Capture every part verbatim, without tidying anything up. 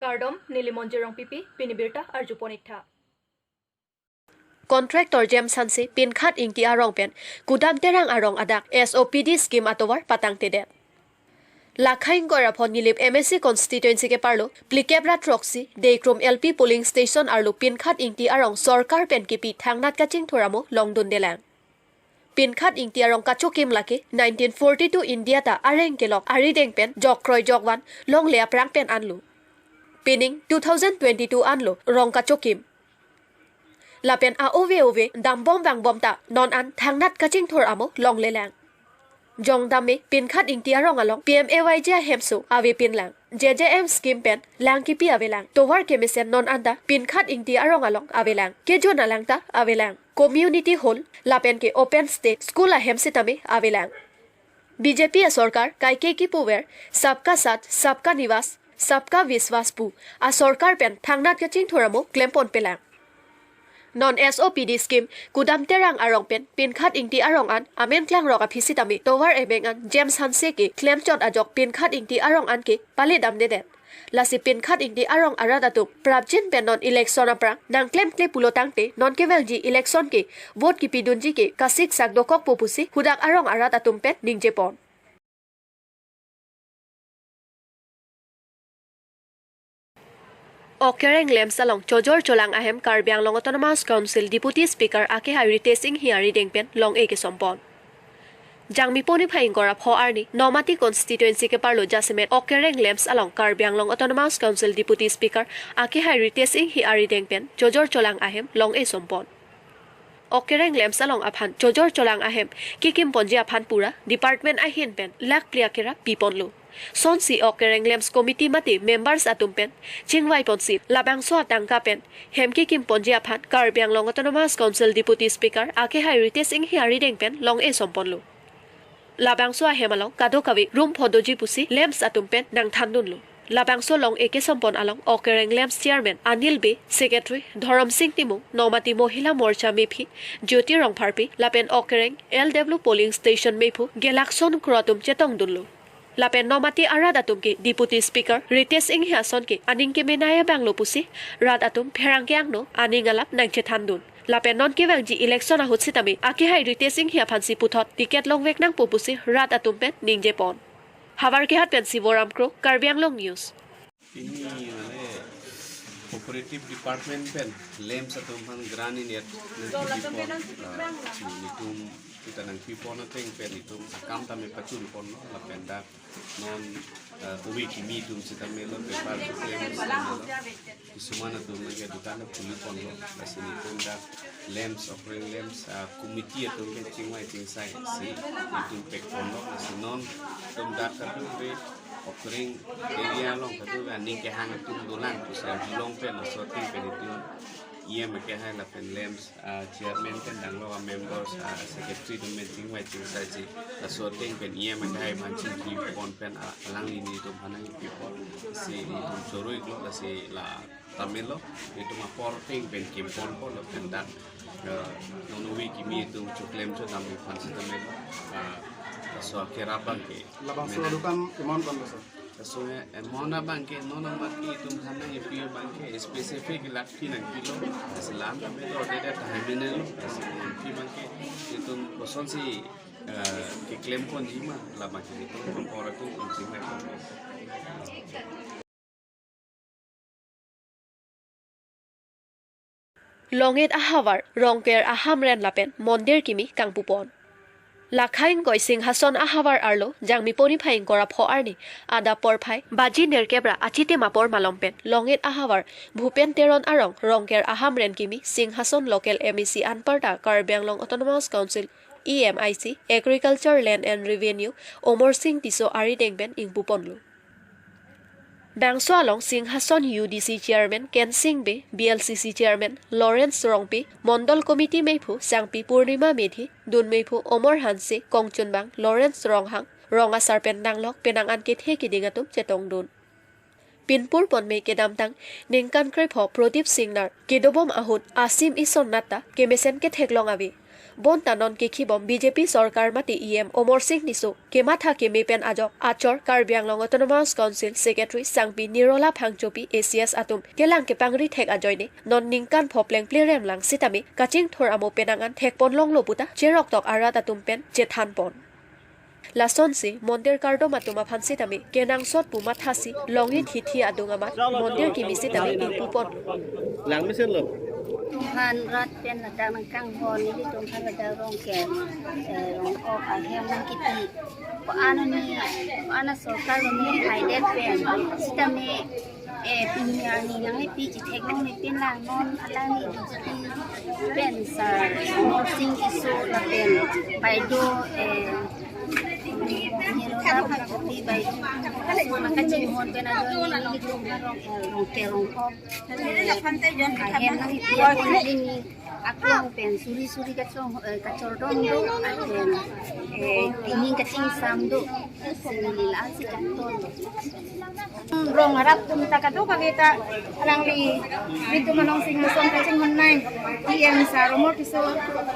Kardom, neli Monjir Rongpipi, pini birta arjupon iktha. Contractor James Hanse Pinkhat Ingti arong pen Kudam Terang arong adak S O P D scheme atovar patangtedet. Lakha ingkoi ra pho Nilip M A C constituency keparlo phlikep ra throksi Deikrom L P polling station arlo Pinkhat Ingti arong sorkar pen kipi thangnat kachingthur amo longdundelang. Pinkhat Ingti arong kachokim lake nineteen forty-two India ta areng kelok arideng pen jokkroi jokvan longle aphrang pen anlo. Pining two thousand twenty-two anlo rong kachokim. Lapen a-ove ove dambom vangbom ta non an thangnat kachingthur amo longlelang. Jongdam me Pinkhat Ingti arong along P M A Y G ahemso avepinlang. J J M scheme pen lang kipi avelang. Tovar kemesen non anta Pinkhat Ingti arong along avelang. Kejun alang ta avelang. Community hall lapen ke open stage school ahem sitame avelang. B J P asorkar kaike kipuver Sabka Saath, Sabka Niwas, Sabka Vishwas pu asorkar pen thangnat kachingthur amo klemponpelang. Non S O P D scheme Kudam Terang arong pen Pinkhat Ingti arong an amen klangrok aphi sitame tovar ebeng an James Hanse ke klemchot ajok Pinkhat Ingti arong an ke pale damdedet. Lasi Pinkhat Ingti arong arat atum prapjin pen non election aphrang nangklemkle pulo tangte non kevangji election ke vote kipidunji ke kasiksak dokokpo pusi hudak arong arat atum pen ningjepon. Okereng Lems along chojor cholang ahem Karbi Anglong Autonomous Council Deputy Speaker akehai Ritesh Enghi arideng pen long-e kesompon. Jangmi poni phai ingkoi ra pho arni Nomati constituency keparlo jasemet Okereng Lems along Karbi Anglong Autonomous Council Deputy Speaker akehai Ritesh Enghi arideng pen chojor cholang ahem long-e sompon. Okereng Lems along aphan chojor cholang ahem kikimponji aphan pura department ahin pen lakh phli akera piponlo. Sonsi Okereng Lems committee mate members atum pen chingvaiponsi labangso atangka pen hem kikimponji aphan Karbi Anglong Autonomous Council Deputy Speaker akehai Ritesh Enghi arideng pen long-e somponlo. Labangso ahem along kadokave rum phodoji pusi Lems atum pen nangthandunlo. Labangso long-e kesompon along Okereng Lems Chairman Anil Bey, Secretary Dhorom Sing Timung, Nomati Mohila Morcha mephi Jyoti Rongpharpi lapen Okereng L W polling station mephu Gelakson Kro atum chetongdunlo. Lapen Nomati arat atum ke Deputy Speaker Ritesh Enghi ason ke aning kemenei abanglo pusi rat atum pherangke angno aning alap nangchethandun. Lapen non kevangji election ahut sitame akehai Ritesh Enghi aphansi puthot ticket longvek nangpo pusi rat atum pen ningjepon. Havarkehat pen Sivoram Kro, Karbi Anglong News. Pini mane cooperative department pen Lems atum aphan grant in yet nangpipon, ah, si itum kita nangpipon ateng pen itum akam tame pachunponlo lapen dak non, ah, ove kimi atum sitame lo bepar suklem sitame lo. Kisuman atum ke dukan khuli ponlo, lasi itum dak Lems, Okereng Lems, ah, committee atum ke chingvai chingsai si itum pekponlo, lasi non itum dak kadokave Okereng area along kadokave aning kehang atum dolang pusi arjulong pen laso ateng pen itum E M akehai lapen Lems, ah, chairman pen danglo a members, ah, secretary atum pen chingvai chingsai si laso ateng pen E M akehai aphan chingkipon pen, ah, alangli nelitum aphan nangpipon si itum choro-iklo lasi la tame lo, itum apor ateng pen kimponpo lapen dak, eh, non ove kimi itum choklem chodam aphan sitame lo, ah, laso akerap abang ke. Labangso adukan amount ko-an lo, sir? Laso, eh, amount abang ke non amat ke itum aphan nangpi abang ke specific lakh phli nangpilo, lasi lam tame lo, dede tahai mene lo, lasi nangpi abang ke itum kosonsi, eh, keklemponji ma, labang ke itum apor ateng itum chingvai ponpo. Long-et ahavar, Rongker ahamren lapen mondir kimi kangpupon. Lakha ingkoi Singhason ahavar arlo, Jangmi poni phai ingkoi ra pho arni, adap porphai, baji nerkep ra achitim apor malom pen, Long-et ahavar, Bhupen Teron arong, Rongker ahamren kimi, Singhason local M A C anparta, Karbi Anglong Autonomous Council, E M I C, Agriculture, Land and Revenue, Omor Sing Tisso arideng pen ingpuponlo. Bangso along Singhason U D C Chairman Kensing Bey, B L C C Chairman Lawrence Rongpi, Mondol Committee mephu Sangpi Purnima Medhi, dun mephu Omor Hanse, kongchunbang Lawrence Ronghang, rong asar pen nanglok penang an kethe keding atum chetongdun. Pinpur ponme kedamtang ningkan krepho Prodip Singnar kedobom ahut asim ison nata kemesen ketheklong ave. Bonta non kekhibom B J P sorkar mate E M Amarsing Tisso kematha keme pen ajok achor Karbi Anglong Autonomous Council Secretary Sangpi Nirola Phangchopi A C S atum kelang kepangri thek ajoine non ningkan pho plengple remlang sitame kachingthur amo penang an thekpon longlo puta cheroktok arat atum pen chethanpon. Lasonsi mondir kardom atum aphan sitame kenangsot pu mathasi longit hithi adung amat mondir kimi sitame ingpupon. Langmesen lo. Tuhan rat pen ladak nangkanghon nelitum aphan ladak Rongker, eh, Rongkok ahem nangkipi. Ko-an ni, ko-an sorkar lo ni haidet pen sitame, eh, pini arni nangkipi chethek nangkipi lang non alangli pen sir Amarsing Tisso lapen baido, eh, Nirola Phangchopi baido. Maka chinghon pen ajoine nelitum Rongker, Rongker Rongkok, eh, ahem nangkipi aklong pen suri suri kachong, eh, kachordom do, apen, eh, pining kachingsam do, sini lila si kantol. Rong arap atum ta kadokave ta alangli nelitum along sing ason kachinghon nang E M sir Amarsing Tisso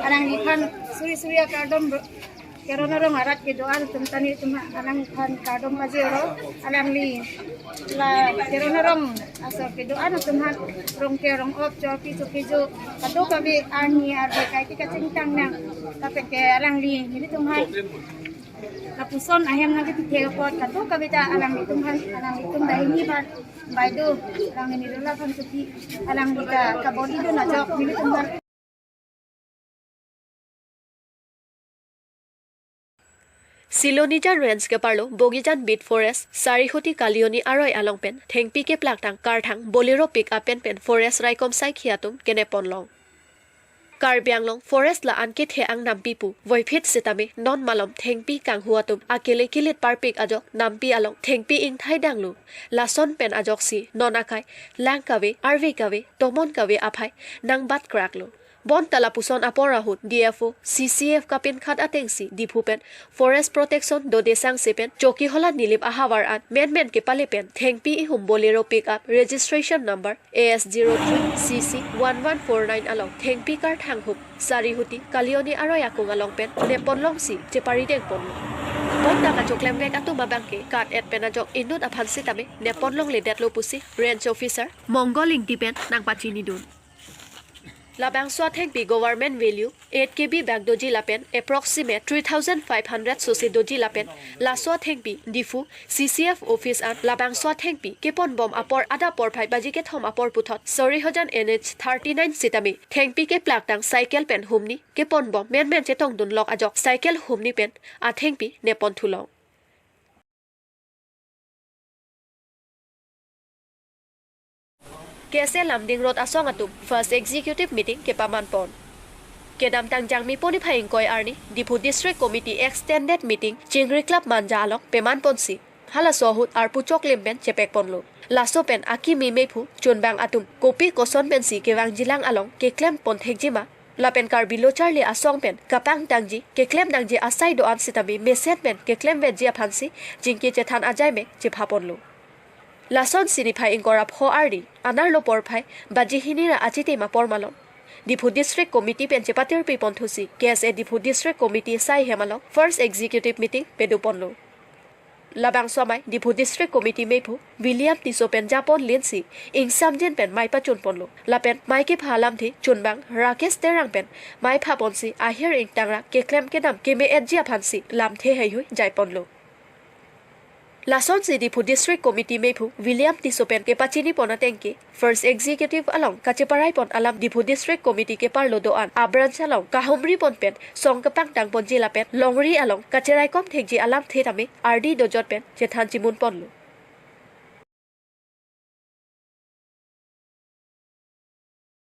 alangliphan suri suri akardom do. Kerong arong arat kedo-an atum ta nelitum alangliphan kardom pajir lo. Alangli la kerong arong asor kedo-an atum aphan Rongker Rongkok chor kecho kecho kadokave arni arve kaike kachingthang nang. Lapen ke alangli nelitum aphan lapuson ahem nangkepithek apot kadokave ta alanglitum aphan, alanglitum banghini aphan, baido alangli Nirola Phangchopi alangli ta kabor-i dun ajok nelitum aphan. Silonijan Range keparlo Bogijan Beat Forest, Sarihuti Kalioni aroi along pen thengpi keplaktang karthang Bolero pickup pen pen forest raikom saikhi atum kenepon long. Karbi Anglong forest la-an kethe angnampi pu voiphit sitame non malom thengpi kanghu atum akele kilit parpik ajok nampi along thengpi ingthai danglo. Lason pen ajoksi non akai lang kave, arve kave, tomon kave aphai nangbat kraklo. Bonta lapuson apor ahut D F O, C C F kapinkhat atengsi Diphu pen Forest Protection Dode Sangse pen Chokihola Nilip ahavar an menmen kepale pen thengpi ihum Bolero pickup registration number A S zero three C C one one four nine along thengpi karthang hup Sarihuti Kalioni aroi akung along pen nepon longsi chepari dengponlo. Bonta kachoklem vek atum abangke kat et pen ajok inut aphan sitame nepon longledetlo pusi Range Officer Mongol Ingti pen nangpachinidun. Labangso athengpi government value eight K B bak doji lapen approximate three thousand five hundred sose doji lapen laso athengpi Diphu C C F office an labangso athengpi keponbom apor adap porphai baji kethom apor puthot Sorihojan N H thirty nine sitame thengpi keplaktang cycle pen humni keponbom menmen chetongdun lok ajok cycle humni pen athengpi nepon thulong. K S A Lumding Road asong atum First Executive Meeting kepamanpon. Kedamtang Jangmi pon niphai ingkoi arni Diphu District Committee Extended Meeting Chingri Club Manja along pemanponsi halaso ahut arpu choklim pen chepekponlo. Laso pen akimi mephu chunbang atum kopi koson pensi kevangjilang along keklempon thekjima lapen Karbi Lo Charli Asong pen kapangtangji keklem nangji asai do-an sitame mesen pen keklem vetji aphansi jingki chethan ajai me chephaponlo. Lasonsi niphai ingkoi ra pho arni anerlo porphai baji hini ra achitim apor malom Diphu District Committee pen chepatirpi ponthusi K S A Diphu District Committee asai hem along First Executive Meeting pedoponlo. Labangso amei Diphu District Committee mephu William Tisso pen japon linsi ingsamjin pen mei pachunponlo. Lapen mei kepha alamthe chunbang Rakesh Terang pen mei phaponsi ahir ingtang ra keklem kedam keme-etji aphansi lamthe heihui jaiponlo. Lasonsi Diphu District Committee mephu William Tisso pen kepachinipon atengke First Executive along kacheparaipon alam Diphu District Committee keparlo do-an a-branch along kahumripon pen song kepangtangponji lapen longri along kacheraikom thekji alamthe tame ardi dojot pen chethan chimunponlo.